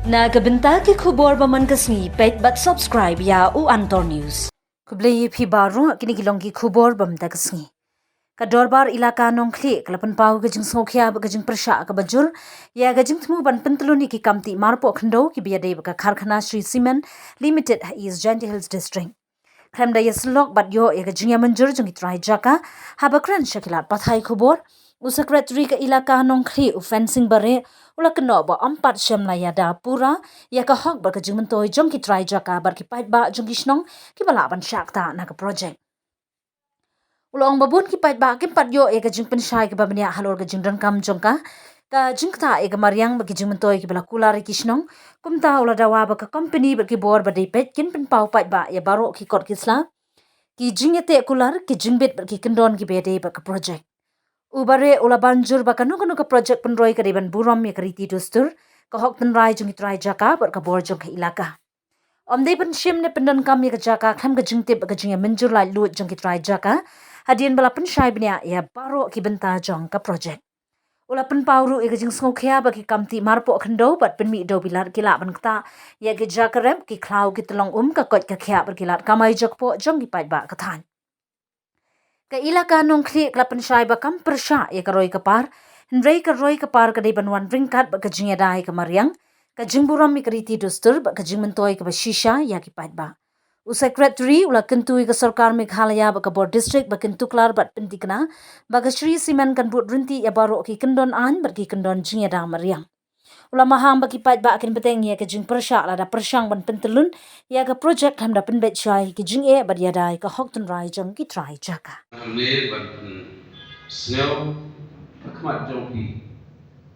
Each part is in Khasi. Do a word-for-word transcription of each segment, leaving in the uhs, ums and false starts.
Na ka bynta ki khubor ba man ka sngi, peit bad subscribe ïa U Antor News. Khublei ïa phi baroh, kine ki long ki khubor ba man ka sngi. Ka Dorbar Elaka Nongkhlieh ka la pynpaw ka jingsngewkhia bad ka jingpyrshah kaba jur ïa ka jingthmu ban pyntlun ïa ki kam tih marpoh khyndew kiba ïadei bad ka karkhana Shree Cement Limited ha East Jaintia Hills District. Khlem da ïasyllok bad ïoh ïa ka jingïamynjur jong ki trai jaka, haba kren sha ki lad pathai khubor, u Secretary ka Elaka Nongkhlieh, u Fensing Bareh, u la kynnoh ba ym pat shym la ïada pura ïa ka hok bad ka jingmyntoi jong ki trai jaka bad ki paidbah jong ki shnong kiba lah ban shah ktah na ka projek. U la ong ba bun ki paidbah kim pat ïoh ïa ka jingpynshai kaba bniah halor ka jingdonkam jong ka, ka jingktah ïa ka mariang bad ki jingmyntoi kiba la kular ïa ki shnong. Kumta u la dawa ba ka kompani bad ki bor ba dei peit kin pynpaw paidbah ïa baroh ki kot ki sla, ki jingïateh kular, ki jingbit bad ki kyndon kiba ïadei bad ka projek. U Bareh u la ban jur ba kano kano ka projek pynroi ka dei ban burom ïa ka riti dustur, ka hok tynrai jong ki trai jaka bad ka bor jong ka elaka. Ym dei ban shim ne pyndonkam ïa ka jaka khlem ka jingtip bad ka jingïamynjur laitluid jong ki trai jaka, hadien ba la pynshai bniah ïa baroh ki bynta jong ka projek. U la pynpaw ruh ïa ka jingsngewkhia ba ki kam tih marpoh khyndew bad pynmih dewbilat ki lah ban ktah ïa ki jaka rep, ki khlaw, ki tyllong um, ka koit ka khiah bad ki lad kamai jakpoh jong ki paidbah ka thaiñ. Ka Elaka Nongkhlieh ka la pynshai ba kam pyrshah ïa ka roi ka par, hynrei ka roi ka par ka dei ban wan ryngkat bad ka jingïada ïa ka mariang, ka jingburom ïa ka riti dustur bad ka jingmyntoi kaba shisha ïa ki paidbah. U Secretary u la kyntu ïa ka sorkar Meghalaya bad ka bor district ba kin tuklar bad pyntikna ba ka Shree Cement kan bud ryntih ïa baroh ki kyndon aiñ bad ki kyndon jingïada mariang. U la maham ba ki paidbah kin bteng ïa ka jingpyrshah lada pyrshang ban pyntyllun ïa ka projek khlem da pynbeit shai ki jingeh bad ïada ïa ka hok tynrai jong ki trai jaka. Hangne ban pynsngew ha khmat jong phi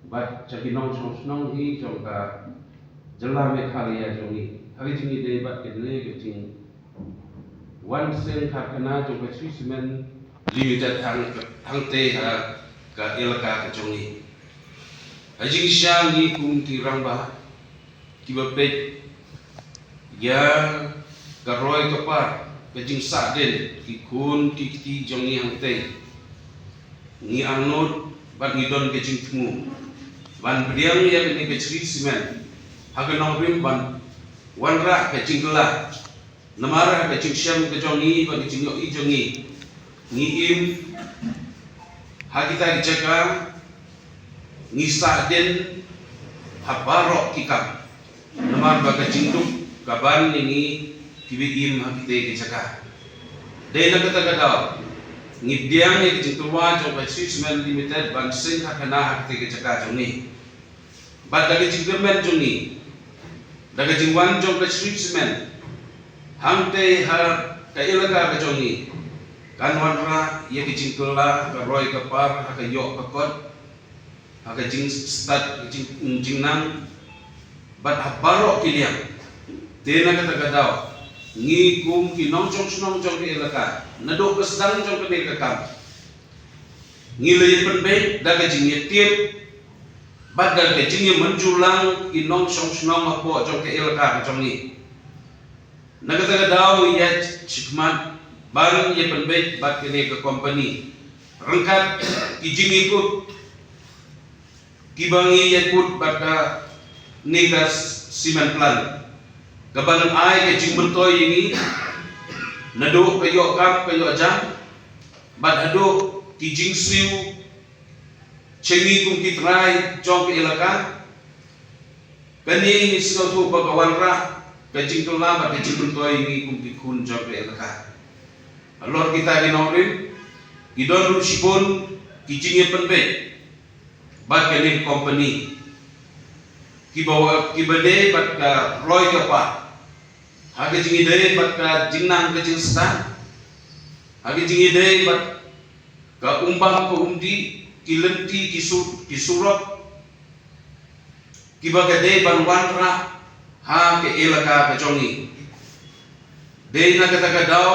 bad jong ki nongshong shnong hi jong ka jylla Meghalaya jong ngi ha ka jingïadei bad kane ka jingwan seng karkhana jong ka Shree Cement Limited hang, hangtei ha ka elaka ka jong ngi. Ha jingshisha ngi kum ki rangbah kiba peit ïa ka roi ka par, ka jingsahdien ki khun ki kti jong ngi hangtei, ngi angnud bad ngi don ka jingthmu ban pdiang ïa kane ka Shree Cement ha ka nongrim ban wanrah ka jingkylla. Namar ha ka jingshem ka jong ngi bad ka jingïohi jong ngi, ngi im ha kita ki jaka, ngi sahdien ha baroh ki kam. Namar ba ka jingduk ka ban ïa ngi kiba im ha kita ki jaka. Dei na kata ka daw ngi pdiang ïa ka jingtyrwa jong ka Shree Cement Limited ban seng karkhana ha kita ki jaka jong ngi. Bad da ka jingkyrmen jong ngi, da ka jingwan jong ka Shree Cement hangtei ha ka elaka ka jong ngi, kan wanrah ïa ka jingkylla ka roi ka par ha ka ïoh ka kot, ha ka jingstad ka jing, jingnang, bad ha baroh ki liang. Te na kata ka daw ngi kum ki nongshong shnong jong ka elaka, naduh ka sdang jong kane ka kam, ngi la ïa pynbeit da ka jingïatiep bad da ka jingïamynjur lang ki nongshong shnong hapoh jong ka elaka ka jong ngi. Na kata ka daw ngi ïaid shakhmat ban ïa pynbeit bad kane ka kompani ryngkat ki jingïakut kiba ngi ïakut bad kane ka cement plant, kaban ai ka jingmyntoi ïa ngi naduh ka ïoh kam ka ïoh jam bad haduh ki jingsiew sha ngi kum ki trai jong ka elaka. Kane ngi sngewthuh ba ka wanrah ka jingkylla bad ka jingmyntoi ïa ngi kum ki khun jong ka elaka. Halor kita ki nongrim, ki don ruh shibun ki jingïapynbeit bad kane ka kompani, kiba wa, kiba dei bad ka roi ka par, ha ka jingïadei bad ka jingnang ka jingstad, ha ka jingïadei bad ka umbam ka umdih, ki lynti, ki su, ki surok, kiba ka dei ban wanrah ha ka elaka ka jong ngi. Dei na kata ka daw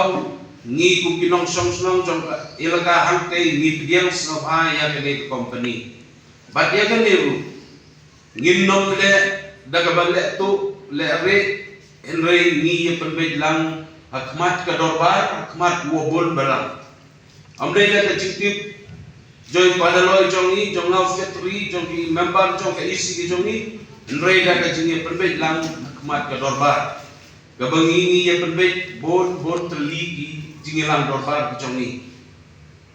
ngi kum ki nongshong shnong jong ka elaka hangtei ngi pdiang sngewbha ïa kane ka kompani. Bad ïa kane ruh ngin nym leh da kaba leh tuh leh rieh, hynrei ngi ïa pynbeit lang ha khmat ka dorbar, ha khmat u bun balang. Ym dei da ka jingtip jong i pada loi jong ngi, jong nga u secretary, jong ki member jong ka E C ki jong ngi, Hynrei da ka jingïapynbeit lang ha khmat ka dorbar, kaba ngi ngi ïapynbeit bun bun tylli ki jingïalang dorbar ki jong ngi.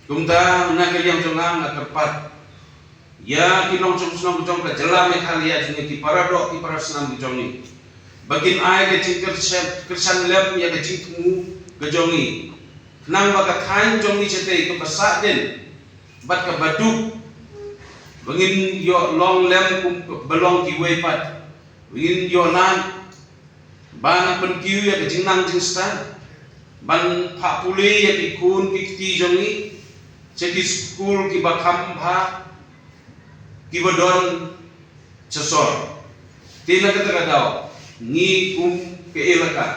Kumta na ka liang jong nga nga kyrpad ïa ki nongshong shnong jong ka jylla Meghalaya jong ngi, ki para doh ki para snam ki jong ngi, ba kin ai ka jingkyrshan kyrshan lem ïa ka jingthmu ka jong ngi. Khnang ba ka thaiñ jong ngi shatei kaba sahdien bad kaba duk, ba ngin ïoh long lem kum ba long kiwei pat, ba ngin ïoh lad ban pynkiew ïa ka jingnang jingstad, ban phah pule ïa ki khun ki kti jong ngi sha ki skul kiba kham bha, kiba don sha sor. Te na kata ka daw, ngi kum ka elaka,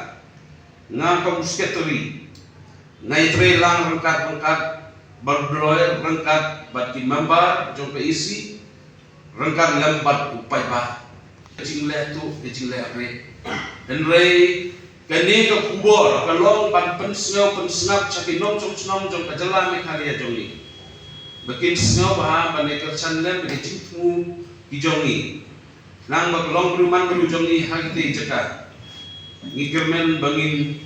nga kum u secretary, nga ïatrei lang ryngkat ryngkat bad u Bloy, ryngkat bad ki member jong ka E C, ryngkat lem bad u paidbah. Ka jingleh tuh, ka jingleh rieh. Hynrei kane ka khubor ka long ban pynsngew pynsngap sha ki nongshong shnong jong ka jylla Meghalaya jong ngi, ba kin sngewbha ban ïa kyrshan lem ïa ka jingthmu ki jong ngi. Nang ba ka long briew man briew jong ngi ha kitei jaka, ngi kyrmen ba ngin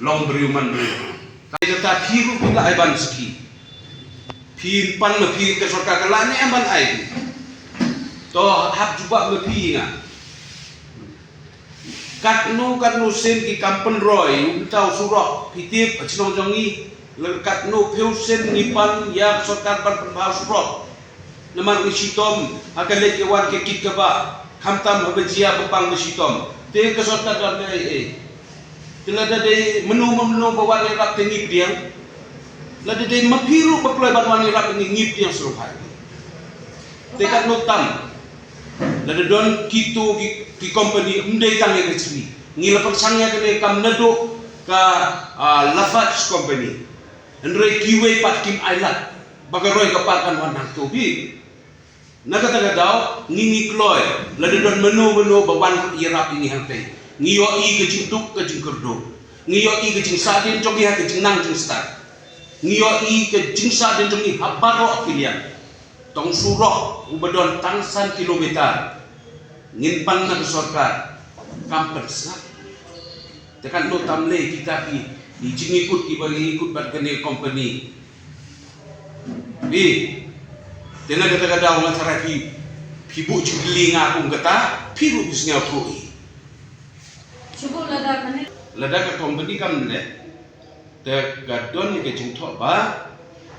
long briew man briew. Ka kata phi ruh phi la ai ban saki. Phi pan ma phi, ka sorkar ka la ne em ban ai. To hap jubab ma phi nga. Katno katno sien ki kam pynroi, u bynta u surok, phi tip ha shnong jong ngi, lada katno phew sien ngi pan ïa ka sorkar ban pynbha u surok. Namar ngi shitom ha ka leit ka wan ka kit ka bah, khamtam haba jia ba pang ba shitom. Te ka sorkar dang leh ei ei. Te lada dei mano mano ba wan ïarap te ngi pdiang. Lada dei ma phi ruh ba kloi ban wan ïarap ngi, ngi pdiang shuh ruh hai. Te katno tam. Lada don kito ki, ki company ym dei tang ïa ka sngi. Ngi la pyrshang ïa kane kam naduh ka, ah, Lafarge company. Hynrei kiwei pat kim ailad ba ka roi ka par kan wan hangto hi. Na kata ka daw ngi ngi kloi, lada don mano mano ba wan ïarap ïa ngi hangtei, ngi ïohi ka jingduk ka jingkyrduh, ngi ïohi ka jingsahdien jong ngi ha ka jingnang jingstad, ngi ïohi ka jingsahdien jong ngi ha baroh ki liang. Tang surok uba don tang san kilometer ngin pan na ka sorkar, kam pynsngap. Te katno tam lei kita ki, ki jingïakut kiba ngi ïakut bad kane ka company. Bi, te na kata ka daw nga tharai phi, phi buh jingkylli nga kum kata, phi ruh phi sngewthuh hi. Shuh lada kane. Lada ka company kam leh, te ka don ïa ka jingthoh ba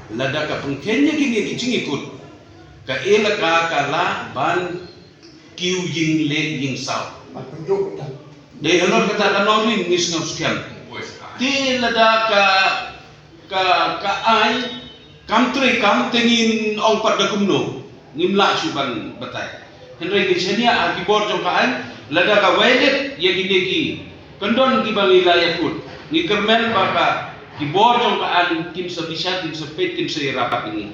lada ka pynkheiñ ïa kine ki jingïakut, ka elaka ka lah ban kiew ïing leh ïing saw. Ban pynduh kumta. Dei halor kata ka nongrim ngi sngew skhem. Te lada ka, ka, ka ai kam trei kam te ngin ong pat da kumno, ngim lah shuh ban batai. Hynrei ngi shaniah ha ki bor jong ka aiñ, lada ka violate ïa kine ki kyndon kiba ngi la ïakut, ngi kyrmen ba ka, ki bor jong ka aiñ kin sa bishar, kin sa peit, kin sa ïarap ïa ngi.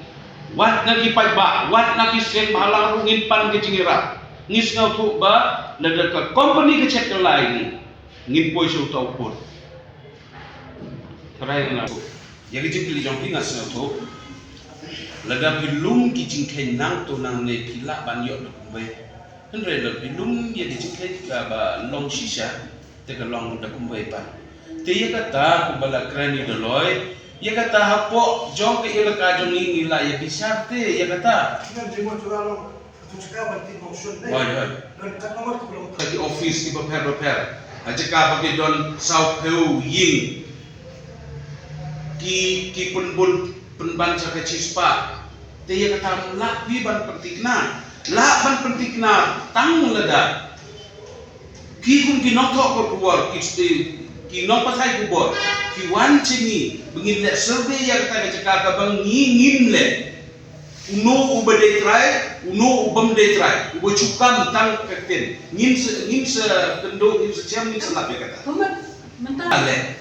Wat na ki paidbah, wat na ki seng bhalang ruh ngin pan ka jingïarap. Ngi sngewthuh ba lada ka company ka check ka la ïa ngi, ngin poi sha uta u court. Tharai nga ïa ka jingkylli jong phi nga sngewthuh. Lada phi lum ki jingkheiñ nangto nangne phi lah ban ïoh da kumwei. Hynrei lada phi lum ïa ki jingkheiñ kaba long shisha, te ka long da kumwei pat. Te ïa kata kumba la kren i Doloi, ïa kata hapoh jong ka elaka jong ngi ngi la ïa bishar te ïa kata. Hoi, hoi. Ki office kiba pher bapher, ha jaka ba ki don saw phew ïing, ki, ki pynbun pynban sha ka shispah. Te ïa kata lah phi ban pynthikna, lah ban pynthikna tang lada ki kum ki nongthoh khubor, ki, ki nongpathai khubor, ki wan sha ngi ba ngin leh survey ïa kata ka jaka kaba ngi ngim leh. Uno uba dei trai, uno ubym dei trai, uba shu kam tang ka ktien. Ngin sa, ngin sa kynduh, ngin sa shem, ngin sa lap ïa kata. Kumno mynta? Ale.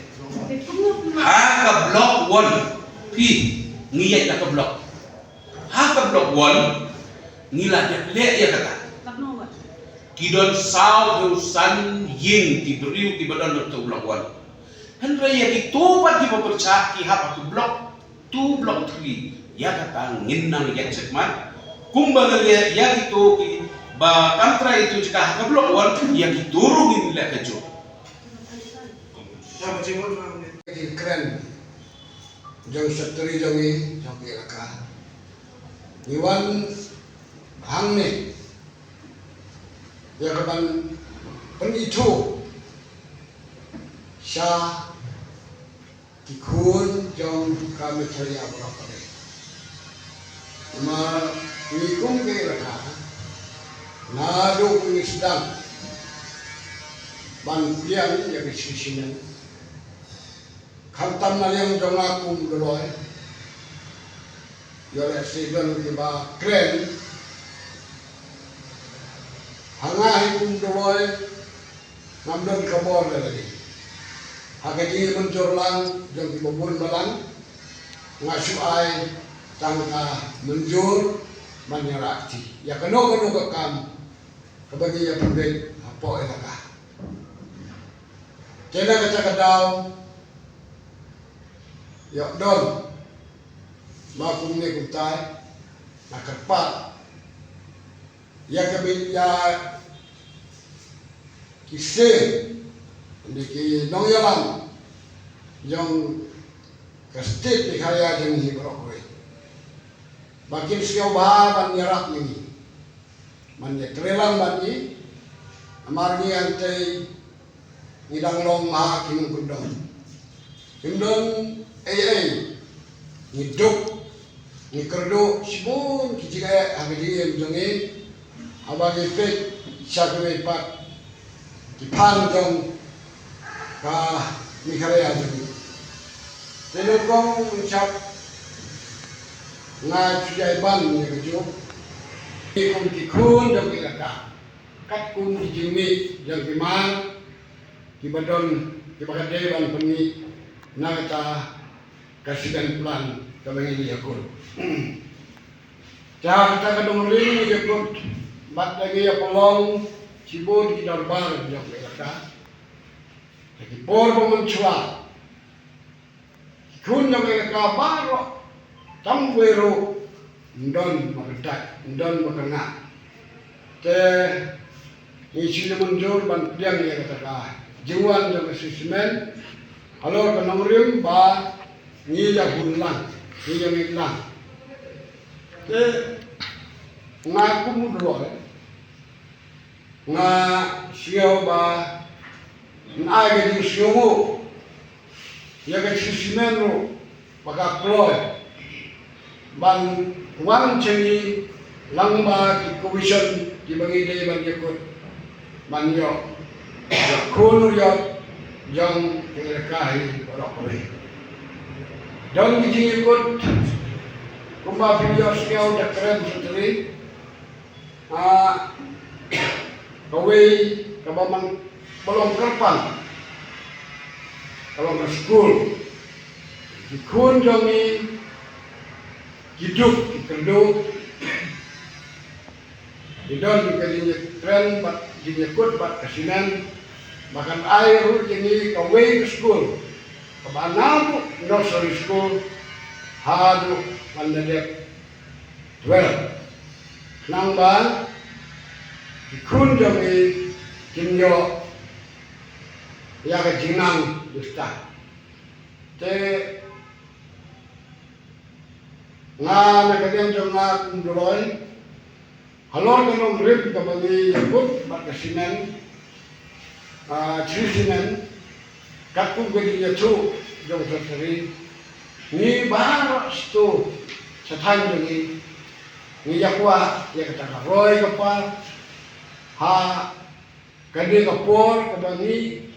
Kumno, kumno? Ha ka block one. Phi, ngi ïaid na ka block. Ha ka block one, ngi la dep leh ïa kata. Block number? Ki don saw phew san ïing ki briew kiba don ha ka block one. Hynrei ïa kito pat kiba pyrshah ki hap ha ka block two, block three. Ïa kata ngin nang ïaid shakhmat. Kumba ngi leh ïa kito kiba Ba kam trai itu jaka ha ka block one ïa kito ruh ngin leh kajuh. Ki kren jong secretary jong ngi jong ki elaka. Ngi wan hangne ïa ka ban pynithuh sha ki khun jong ka Meghalaya baroh kawei. Namar ngi kum ka elaka naduh ngi sdang ban pdiang ïa ka shisha. Khamtam na liang jong nga kum u Doloi, ïoh lehse don kiba kren ha nga hi kum u Doloi. Ngam don ka bor lei lei ha ka jingmynjur lang jong kiba bun balang. Nga shu ai tang ka mynjur ban ïarap ïa kano kano ka kam kaba ngi ïa pynbeit hapoh elaka. Te na kata ka daw ïoh don ba kumne kumtai nga kyrpad ïa ka bit ïa ki seng, ynda ki nongïalam jong ka state Meghalaya jong ngi baroh kawei ba kin sngewbha ban ïarap ïa ngi, ban ïatreilang bad ngi. Namar ngi hangtei ngi dang long ha ki nongkyndong. Kim don ei ei, ngi duk, ngi kyrduh shibun ki jingeh ha ka jingim jong ngi haba ngi peit sha kiwei pat ki phang jong ka Meghalaya jong ngi. Te nyngkong mynshwa nga shu ïai ban ïa kajuh, ngi kum ki khun jong ki elaka, katkum ki jingmih jong ki mar kiba don, kiba ka dei ban pynmih na kata ka shisha plan kaba ngi ïakut. Te ha kata ka nongrim ngi ïakut bad ngi ïa pynlong shibun ki dorbar jong ka elaka. Ha ki por ba mynshuwa, ki khun jong ka elaka baroh tang wei ruh ym don ba kyntait, ym don ba kynngah. Te ngi shu ïa mynjur ban pdiang ïa kata ka jingwan jong ka shisha halor ka nongrim ba ngi ïa hun lang, ngi ïa ngeit lang. Te nga kum u Doloi nga sngew ba ngan ai ka jingsngewnguh ïa ka shisha ruh ba ka kloi ban wan sha ngi lang ba ki commission kiba ngi dei ban ïakut ban ïoh ïa khun ïoh jong ka elaka hi baroh kawei. Don ki jingïakut kumba phi ïohsngew da kren shatri. Ah, kawei kaba man ba long kyrpang ka long ka skul. Ki khun jong ngi ki duk ki kyrduh, ki don ka jingïakren bad jingïakut bad ka shisha ba kan ai ruh ïa ngi kawei ka skul kaba naduh nursery school haduh ban da dep twelve. Khnang ba ki khun jong ngi kin ïoh ïa ka jingnang bynta. Te nga na ka liang jong nga kum u Doloi halor ka nongrim kaba ngi ïakut bad ka shisha, ah, shisha katkum ka jingïathuh jong ka Secretary, ngi baroh shiteng shatei jong ngi, ngi ïa kwah ïa kata ka roi ka par ha kane ka por kaba ngi,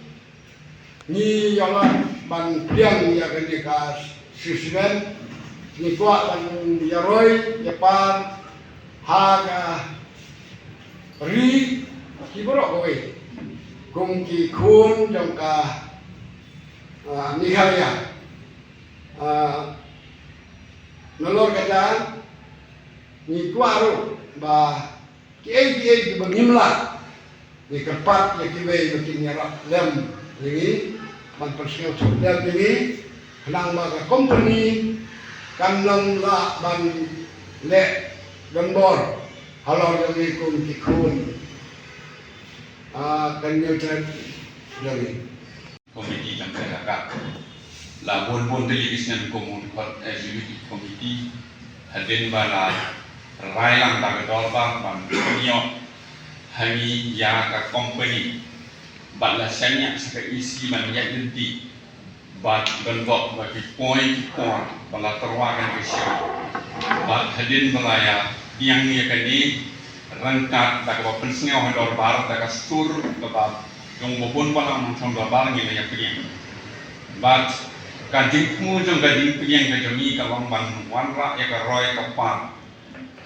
ngi ïa lah ban pdiang ïa kane ka shisha, ngi kwah ban ïa roi ïa par ha ka ri ki baroh kawei kum ki khun jong ka, ah, Meghalaya. Ah, nalor kata ngi kwah ruh ba kiei kiei kiba ngim lah, ngi kyrpad ïa kiwei ba kin ïarap lem ïa ngi ban pynsngewthuh lem ïa ngi khnang ba ka company kan ym lah ban leh donbor Halor jong ngi kum ki khun, ah, kan ïoh jait jong ngi. Komiti jong ka elaka. La bun bun tylli ki snem kum u khot executive committee. Hadien ba la rai lang da ka dorbar ban pynïoh ha ngi ïa ka company. Bad la shaniah sa ka E C ban ïaid lynti. Bad ban bok ba ki poi ki por ba la tyrwa kan ki sha. Bad hadien ba la ïa pdiang ïa kane ryngkat da kaba pynsngew ha dorbar da ka sur kaba jong ba bun ba la nongshong dorbar ngi la ïa pdiang. Bad ka jingthmu jong ka jingpdiang ka jong ngi ka long ban wanrah ïa ka roi ka par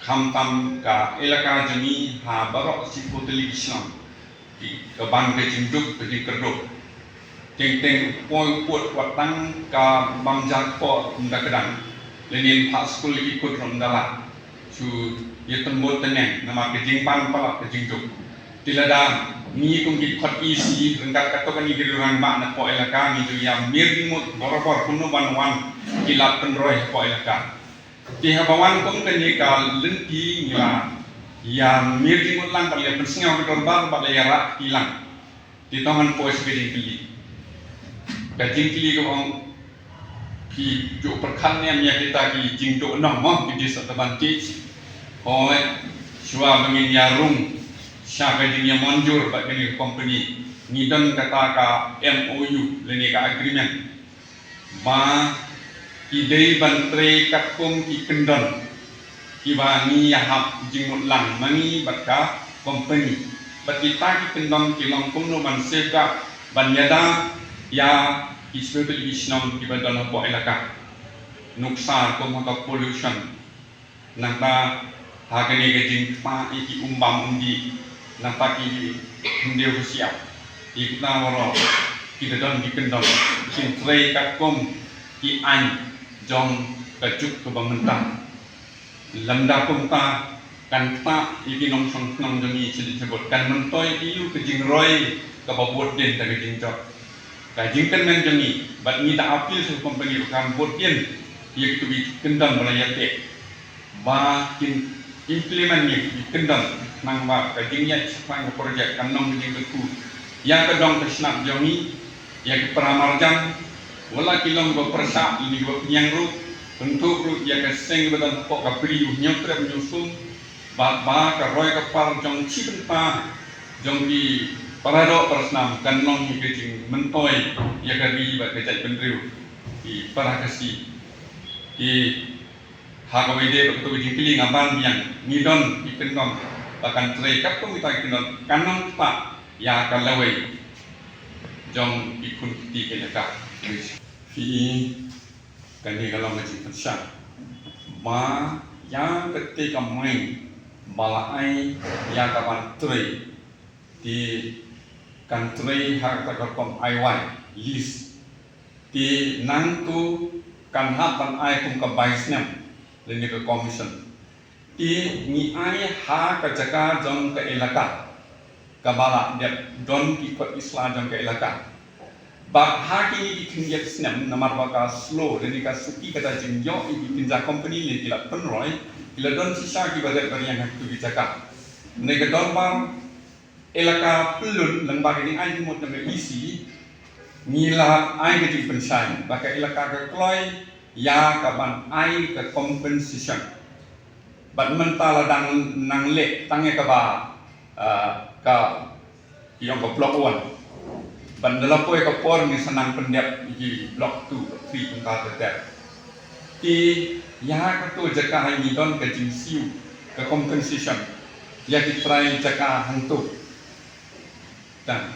khamtam ka elaka jong ngi ha baroh shiphew tylli ki shnong. Ki, ka ban ka jingduk ka jingkyrduh. Teng teng poi put wat tang ka bam ja kpoh ym da kdang. Lane phah skul ki kut ruh ym da lah. Shu ïa tynbut tngen namar ka jingban palat ka jingduk. Te lada ngi kum ki khot E C ryngkat katto katne ki rangbah na poh elaka ngi ju ïa mir jingmut borabor kumno ban wan ki lad pynroi ha poh elaka. Te haba wan kum kane ka lynti ngi la ïa mir jingmut lang bad la ïa pynsngew ha ka dorbar bad la ïa rah ki lang. Te tang ngan poi sha ka jingkylli. Ka jingkylli ka ong ki ju pyrkhat ne em ïa kita ki jingduh nong mo, ki disadvantage. Hooid, shuwa ba ngin ïa rung sha ka jingïamonjur bad kane ka company ngi don kata ka M O U lane ka agreement. Ba ki dei ban trei katkum ki kyndon kiba ngi ïa hap jingmut lang ma ngi bad ka company. Bad kita ki kyndon ki long kumno ban safeguard ban ïada ïa ki shiphew tylli ki shnong kiba don hapoh elaka. Nuksa kum ha ka pollution. Nangta ha kane ka jingkpa ïa ki um bam um dih, nangta ki hynriew ka shyiap, ïa kita baroh ki da don ki kyndon, kin trei katkum ki aiñ jong ka juk kaba mynta. Lymda kumta kan ktah ïa ki nongshong shnong jong ngi sha dei sha bud, kan myntoi ïa u ka jingroi kaba bud dien da ka jingjot. Ka jingkyrmen jong ngi bad ngi da appeal sha ka company ba kan bud dien ïa kitu ki kyndon ba la ïateh. Ba kin implement ïa ki kyndon khnang ba ka jingïaid shaphrang ka project kan long ka jingkyrkhu ïa ka dong ka snap jong ngi, ïa ki para marjan, wat la ki long kiba pyrshah lane kiba pynïeng ruh, kynthup ruh ïa ka seng ba don hapoh ka bri u Hynñiewtrep Hynñiewsum, bad ba ka roi ka par jong shi bynta jong ki para doh para snam kan long ïa ka jingmyntoi ïa ka ri bad ka jaitbynriew. Ki para Khasi, ki Ha kaba ïadei bad kato ka jingkylli nga ban biang, ngi don ki kyndon ba kan trei katkum kita ki kyndon, kan ym ktah ïa ka lawei jong ki khun kti ka elaka. Phi i, kane ka long ka jingpyrshah ba ïa kata ka mine ba la ai ïa ka ban trei, te kan trei ha kata ka rukom aiwai, lease. Te nangtu kan hap ban ai kum ka bai snem lane ka commission. Te ngi ai ha ka jaka jong ka elaka kaba la dep don ki kot ki sla jong ka elaka. Bad ha kine ki khyndiat snem namar ba ka slow lane ka suki kata jingïoh ïa ki kynja company lane ki la pynroi, ki la don shisha kiba ret ban ïeng ha kitu ki jaka. Lane ka dorbar elaka Pyllun lyngba ka jingai jingmut jong ka E C, ngi la ai ka jingpynshai ba ka elaka ka kloi ïa ka ban ai ka compensation. Bad mynta la dang nang leh tang ïa kaba, ah, ka, ïong ka block one. Bad da la poi ka por ngi sa nang pyndep ïa ki block two, three kumta ter ter. Te ïa kato jaka ha ngi don ka jingsiew ka compensation ïa ki trai jaka hangto. Tang